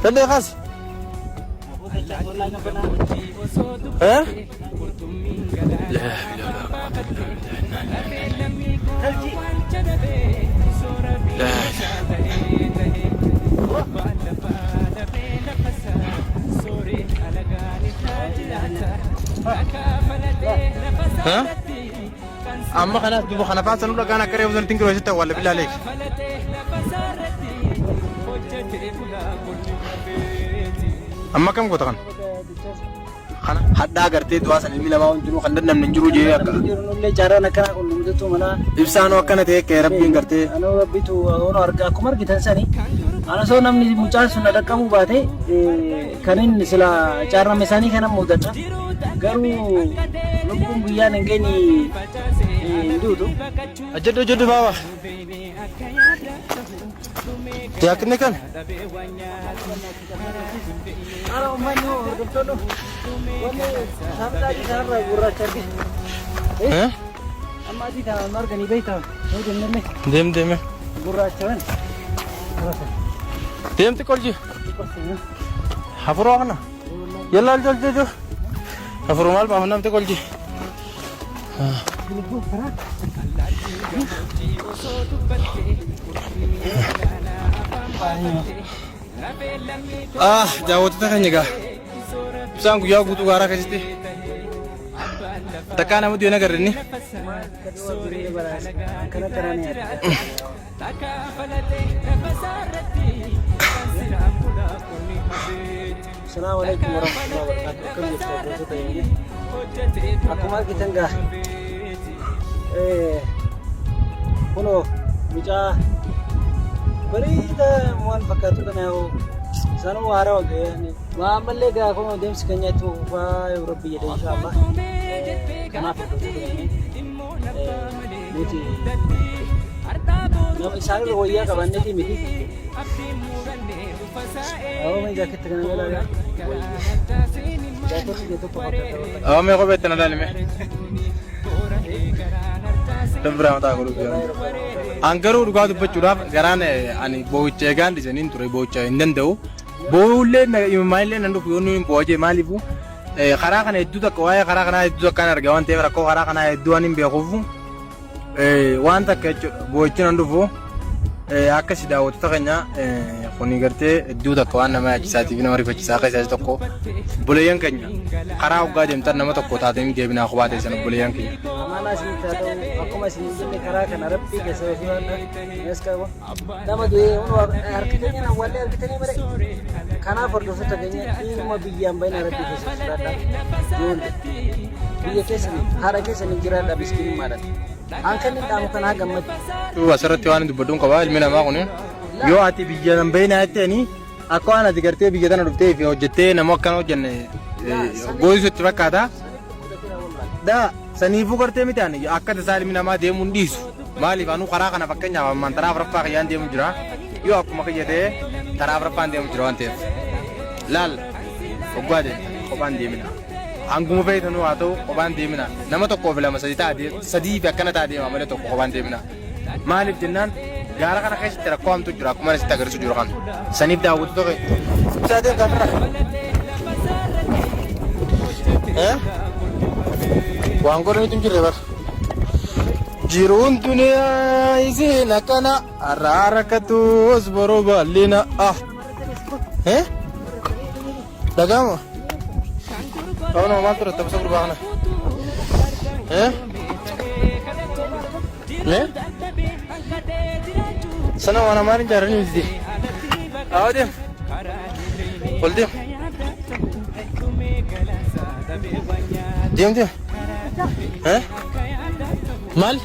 Danda'e kaasi. Eh? Ha? Amma kanaas duuba kana faa sanuu dhagaan akka reefu sanatti hin kiroo sitti awwaalla billaa leek. Amma akkam goota kana? Kana hadhaa gartee du'aa san ilmi namaa hundinuu kan dandamne hin jiru jee akka. Nullee carraan akkanaa kun mudatu mala. Ibsaanoo akkana ta'e akka rabbiin gartee. Anoo rabbitu ono arga akkuma argitan sani. Ana osoo namni mucaan sun na dhaqqabuu baate kan inni sila carrame isaanii kana mudata. Garuu lubbuun guyyaan hin geenye hin duutu. Hojjedhu hojjedhu baaba. Yaakni kan. Ara uummanni hordoftoonni wanni saafxaa adii kanarraa gurraacha arge. Eh? Amma adii kana nu arganii beektaa yoo jennellee Deem deeme. gurraacha kan. Deemti qolji. Hafuroo kana. Yalla ol jol jol. Hafuroo maal baafna namti qolji. Ah, daawwattoota keenya egaa ibsaan guyyaa guutuu gaaraa keessatti takkaa nama du'e nagarre inni. Assalamu alaikum warahmatullahi wabarakatuh. Akkam jirtu hordoftoota keenya? Akkuma argitan gaa kunoo mucaa bareeda waan fakkaatu kana yoo sanuu haarawa ga'ee waa ammallee gaa kunoo deemsi keenya itti fufaa yoo rabbi jedhe inshaallah. Kanaaf hordoftoota keenya nuti nama isaanirra wayyaa qabanneeti miti. Awwa jaaketti kana mee ilaalaa. Jaaketti kee tokko fakkaata wallahi. Awwa mee kophee itti na ilaalime. Dabbiraa mataa godhu. An garuu dhugaa dubbachuudhaaf garaan ani boo'icha eegaan dhisaniin ture boo'icha hin danda'u. Boo'ullee imimmaanillee nan dhufu yoo inni boo'a jee maaliifu karaa kana hedduu takka waa'ee karaa kanaa hedduu takkaan arga waan ta'eef rakkoo karaa kanaa hedduu waan hin beekuuf waan takka jechuudha boo'ichi nan dhufu akkasi daawwattoota keenya kuni gartee hedduu takka waan nama yaachisaatiif nama rifachisaa keessaa isa tokko obboleeyyan keenya karaa hoggaa deemtan nama tokko taatanii deebinaa kophaa teessan obboleeyyan keenya. Amaanaa isinitti haa ta'u akkuma isin hin jenne karaa kana rabbii keessa yoo sodaadha. Nes qaba. Nama du'ee hunoo harka keenya awwaallee argitanii malee. Kanaaf hordoftoota keenya dhiiruma biyyaan bahina rabbii keessa sodaadha. Ijoollee biyya keessan haadha keessan hin jiraadha miskiinummaadhaan. An kan hin dhaamu kanaa gammadu. Asirratti waan dubbadhuun qaba ilmi namaa kun yoo ati biyya nan bahina jetteeni akka waan ati gartee biyya tana dhuftee fi hojjettee nama akkana hojjenne gooyisu itti fakkaata. Daa saniifuu gartee miti ani akka tasaa ilmi namaa deemuu hin dhiisu. Maaliif anuu karaa kana fakkeenyaaf ammaan taraa afuraffaa kiyyaan deemu jira. Yoo akkuma kiyya ta'e taraa afuraffaan deemu jira waan ta'eef. Laal hoggaa deemta kophaan deemina. Hanguma feetanuu haa ta'u kophaan deemina. Nama tokkoo fi lama sadii ta'a sadii fi akkana ta'a deema malee tokko kophaan deemina. Maaliif jennaan gaara kana keessatti rakkoo hamtu jira akkuma asitti agarsiisu jiru kana. Saniif daawwatu tokko. Ibsaa deemtaa firra. Eh? Waan godhanitu hin jirre bara. Jiruun duniyaa isiin akkana har'aa rakkattus boruu bal'ina. Ah. Eh? Dhaga'ama. Qabna maal ture tapsa gurbaa kana. Eh? Eh? Sana waan amaan hin jaaranii miti. Awa deem. Ol deem. Deem deem. Eh? Maal?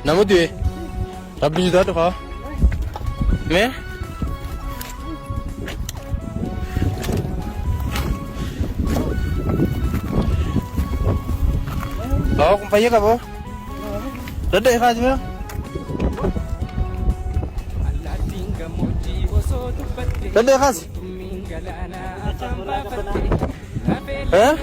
Nama du'e. Rabbi sodaadhu kaa. Mee? Bawa kun fayya qaba. Dadda ifaa jira. Dadda ifaas. Eh?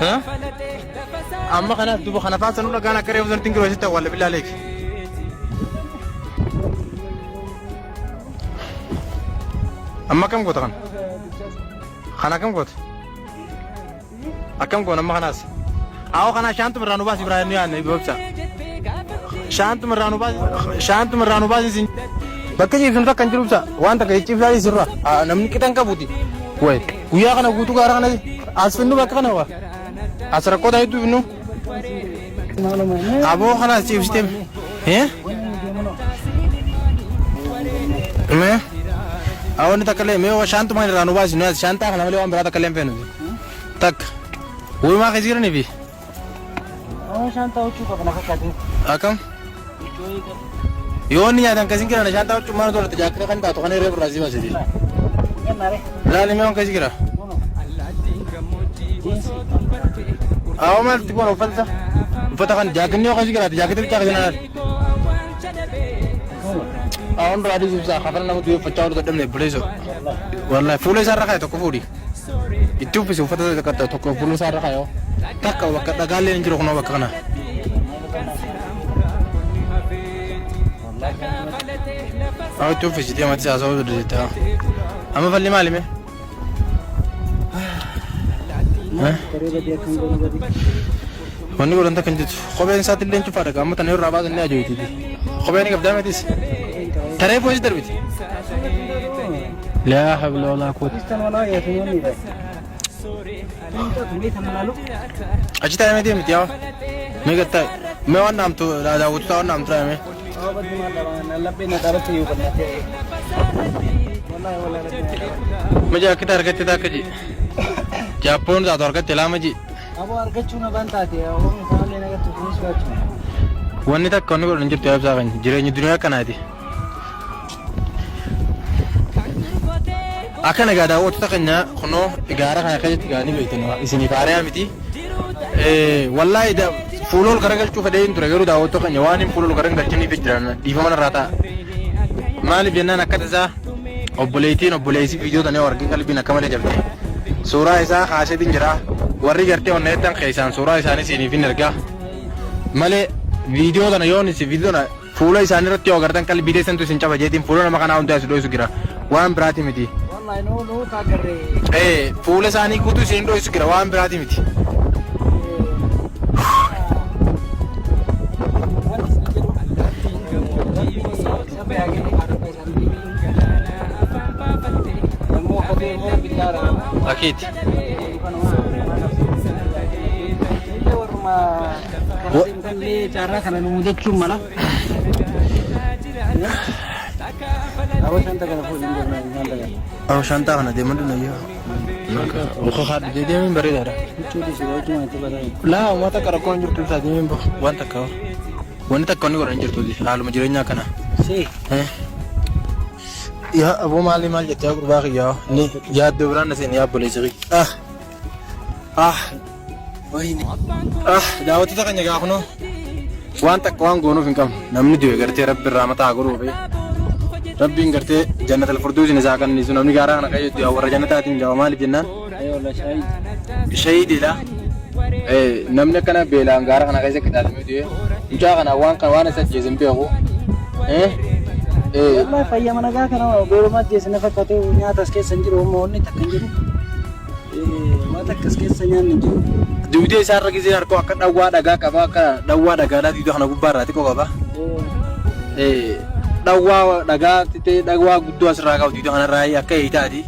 Ha? Amma kanaaf duuba kana faan sanuu dhagaan akka reefu sanatti hin giroo sitti awwaalla billaa leeki. Amma akkam goota kana? Kana akkam goota? Akkam goona amma kanaas? Awoo kana shaantuma irraa nu baasi biraa nu yaadne ibsa. Shaantuma irraa nu baasi shaantuma irraa nu baasi sin. Bakka ciibsuun takka hin jiru ibsa. Waan takka ciibsaa sirra. Namni qixa hin qabuuti. Wayi guyyaa kana guutuu gaara kana as finnu bakka kana waa. As rakkoo ta'e hedduu finnu. Aboo kana as ciibsitee. Eh? Mee? Awwanni takka illee mee shaantuma irraa nu baasi nu as shaantaa kana malee waan biraa takka illee hin feenu. Takka. Wuumaa keessa jiranii fi. Shaantaa huccuu qaba na fakkaate. Akkam? Yoo inni nyaatan akkasiin kiran shaantaa huccuu maal tolate jaakkina kan taatu kan irra irraa si baasiti. Laali mee waan keessa jira? Awwa maalti kun uffata isaa? Uffata kan jaakkinni yoo keessa jiraate jaakkita bichaa keessa naan. Awwan duraa dhiisuuf isaa kafana nama du'ee uffachaa oolu dadhabne obboleessoo. Wallahi fuula isaa irra kaa'e tokko fuudhi. Itti uffisi uffata tokko tokko fuula isaa irra kaa'e. Takka bakka dhagaallee hin jiru kunoo bakka kana. Awwa itti uffisi deematti haasawuu dandeetta. Amma falli maali mee? Wanni godhan takka hin jirtu. Kopheen isaatti illee cufaadha. Qaama tana irraa baasan ni ajooyti. Kopheen ni qabdaa mitis. Taree foos darbiti. Laa hawla walaa quwwata. Achi taa'ee miti miti yaa. Mee gad taa'e. Mee waan naamtu daawwattu taa'u naamtu taa'e mee. Ma jaakkita argatte taakka ji. Jaappoon taatu argatte laama ji. Aboo argachuun abaan taate Oromoo isaallee nagartu kunis baachuma. Wanni takka wanni godhan hin jirtu yaa ibsaa keenya. Jireenyi duniyaa akkanaati. Akkana egaa daawwattoota keenya kunoo gaara kana keessatti gaanii beektan isiniif haariyaa miti. Wallaahi fuula ol garagalchuu fedhee hin ture garuu daawwattoota keenya waan hin fuula ol garagalchiniif jiran dhiifama narraa ta'a. Maaliif jennaan akka tasaa obboleettiin obboleessi viidiyoo tana yoo argin qalbiin akka malee jabde. Suuraa isaa kaaseetiin jira. Warri gartee onna jettan keessaan suuraa isaanii isiniif hin ergaa. Malee viidiyoo tana yoon isin viidiyoo tana Fuula isaanii irratti yoo agartan qalbii teessantu isin caba jeetiin fuula nama kanaa hundaa isin dhoysu jira. Waan biraati miti. Wallahi nuu nuu taagarre. Ee fuula isaanii guutuu isin dhoysu jira waan biraati miti. Wanti isin jedhu rabbiin sabba yaa kennu haadha isaanii. Yommuu akka ta'e immoo billaadha. Akiiti. Illee warruma Karaa deemtallee carraa kana nu mudachuun mala. Aboo shanta kana fuudhi hin deemna shanta kana. Awo shantaa kana deeman dhuna yoo. Uka haadha deemuun bareedaadha. Huccuu dhiisi huccuu itti bataa. Laa uummata takka rakkoon hin jirtu ibsaa deemuun bahu waan takka wanni takka wanni godhan hin jirtu haaluma jireenyaa kana. Si. Yaa aboo maali maal jettee gurbaa kiyyaa ni yaaddoo biraan na seen yaa obboleessa kiyya. Ah ah Wayne. Ah, daawwattoota keenya gaa kunoo waan takka waan goonuuf hin qabnu. Namni du'e gartee rabbi irraa mataa haa godhuufi. Rabbiin gartee jannatal furduusin isaa kanniisu namni gaaraa kana keessa du'e warra jannataatiin jawa maaliif jennaan shahiidiidha. Namni akkana beelaan gaara kana keessa qixaatamee du'e mucaa kana waan kana waan isa ajjeese hin beeku. Wallahi fayyama nagaa kana beelumaa ajjeese na fakkaate nyaata as keessa hin jiru amma wanni takka hin jiru. Waan akkas keessa nyaanni hin jiru. Dugdee isaa irra gisee harkoo akka dhawwaa dhagaa qaba akka dhawwaa dhagaadhaa dugda kana gubbaa irraa xiqqoo qaba. Dhawwaa dhagaa xixiqqee dhawwaa guddoo asirraa qaba dugda kanarraa akka eeyitaati.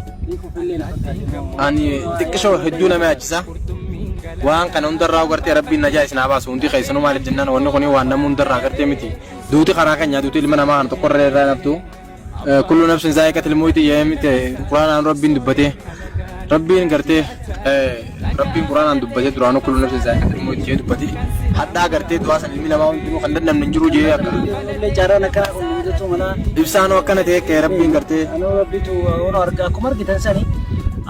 Ani xiqqishoo hedduu nama yaachisa. Waan kana hundarraa gartee rabbiin najaa isin haa baasu hundi keessanuu maaliif jennaan wanni kun waan nama hundarraa gartee miti. Duuti karaa keenya duuti ilma namaa kana tokkorra irraa naftu. Kullu nafsin zaa'iqatil mawti jedhee miti quraanaan rabbiin dubbatee rabbiin gartee rabbiin quraanaan dubbatee duraanuu kullu nafsin zaa'iqatil mawti jedhee dubbatee hadhaa gartee du'aa san ilmi namaa hundinuu kan dadhabne hin jiru jedhee akka Illee carraan akkanaa kun mudachuu mala. ibsaanuu akkana ta'e akka rabbiin gartee Anuu rabbitu waan argaa akkuma argitan sani.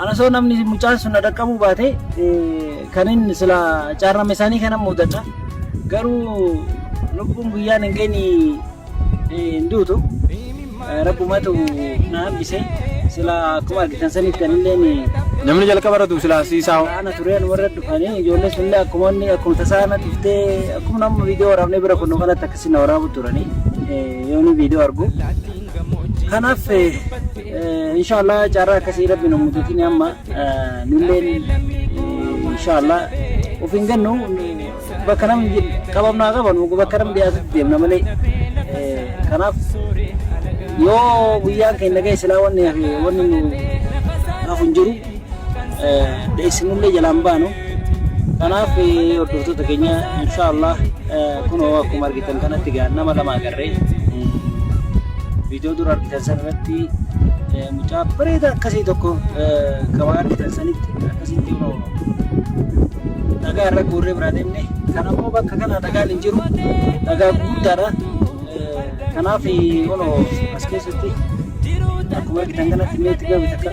Ana soo namni mucaan sun na dhaqqabuu baate kan inni sila carrama isaanii kana mudata. Garuu lubbuun guyyaan hin geenye hin duutu. Rabbumatu na hambise. Sila akkuma argitan sanitti anilleen Namni jalqaba irra du'u silaa siisaa hoo. Ana tureen warra dhufanii ijoollee sunillee akkuma inni akkuma tasaa na dhuftee akkuma nama viidiyoo waraabnee bira kunnu kanatti akkasii na waraabu turanii yoo ni viidiyoo argu. Kanaaf inshaallah carraa akkasii rabbi nu mudatin amma nulleen inshaallah of hin gannu bakka namni qabamnaa qabanu bakka namni dhiyaatutti deemna malee kanaaf yoo guyyaan keenya ga'e silaa wanni hafe wanni nu hafu hin jiru dheessinullee jalaan baanu kanaaf hordoftoota keenya inshaallah kunoo akkuma argitan kanatti gaa nama lama agarree viidiyoo dura argitan san irratti mucaa bareedaa akkasii tokko kama argitan sanitti akkasitti kunoo dhagaa irra guurree biraa deemne. Kan ammoo bakka kana dhagaan hin jiru. Dhagaa gurguddaadha. Kanaaf kunoo as keessatti akkuma argitan kanatti meetti gabi takka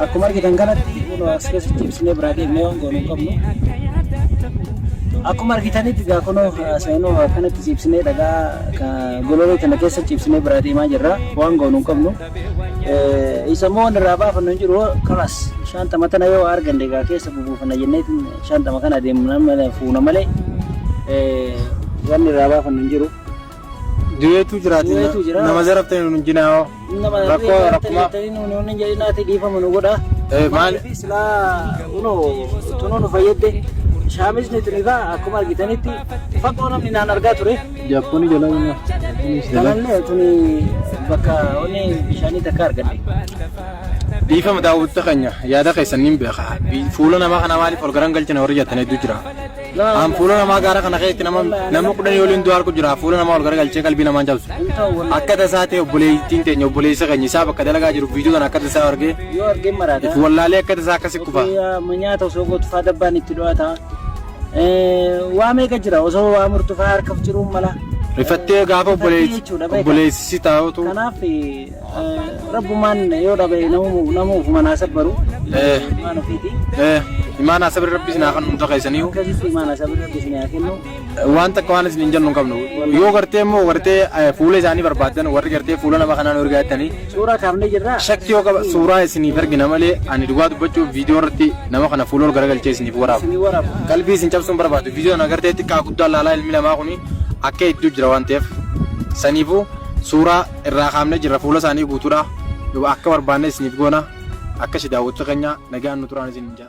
akkuma argitan kanatti kunoo as keessatti ibsinee biraa deemnee waan goonu hin qabnu. Akkuma argitanitti egaa kunoo seenoo akkanatti ciibsinee dhagaa gololoo tana keessa ciibsinee biraa deemaa jirra. Waan goonu hin qabnu. Isa immoo wanni irraa baafannu hin jiru kalas shaantama tana yoo arganne egaa keessa bubuufanna jenneetiin shaantama kana deemna malee fuuna malee wanni irraa baafannu hin jiru. Du'eetu jiraati. Du'eetu jira. Nama zaraftan hin jinaa. Nama Rakkoo rakkuma. nuuni hin jedhinaati dhiifama nu godha. Maal Maaliif silaa kunoo tunuu nu fayyadde shaamisni tuni faa akkuma argitanitti fagoo namni naan argaa ture. Jaappoonii jalaa jennaa. Kanallee tuni bakka onni bishaanii takka argadhe. Dhiifama daawwattota keenya yaada keessan niin beeka. Fuula namaa kana maaliif ol garan galchina warri jettan hedduu jira. An fuula namaa gaara kana keessatti nama nama kudhanii oliin du'aa argu jira. Fuula namaa ol garagalchee qalbii namaa hin cabsu. Hin ta'u wallahi. Akka tasaa ta'e obboleettiin teenya obboleessa keenya isaa bakka dalagaa jiru viidiyoo kana akka tasaa argee Yoo argeen maraata. if wallaalee akka tasaa akkasi kufa. Nyaata osoo gootu faa dabbaan itti dho'ata. Waa meeqa jira osoo waa murtu faa harka ciruun mala. Rifattee gaafa Rifattee jechuudha beeka. obboleessi si taa'utu. Kanaaf Rabbumaan yoo dhabe nama ofuma naa sabbaru. Imaan ofiiti. Imaanaa sabri rabbi isin haa kennu hunda keessaniyyuu. Akkasitti imaanaa sabri rabbi isin haa kennu. Waan takka waan isin hin jennu hin qabnu. Yoo gartee immoo gartee fuula isaanii barbaaddan warri gartee fuula nama kanaan ergaa jettanii Suuraa kaafnee jirra. Shakkii yoo qaba suuraa isiniif ergina malee ani dhugaa dubbachuuf viidiyoo irratti nama kana fuula ol garagalchee isiniif waraaba. Isinii waraabu. Qalbii isin cabsuun barbaadu viidiyoo kana gartee xiqqaa guddaa laalaa ilmi namaa kuni akka hedduu jira waan ta'eef saniifuu suuraa irraa kaafnee jirra fuula isaanii guutuudha akka barbaanne isiniif goona akkasi daawwattoota keenya nagaan nu turaan isin jaa.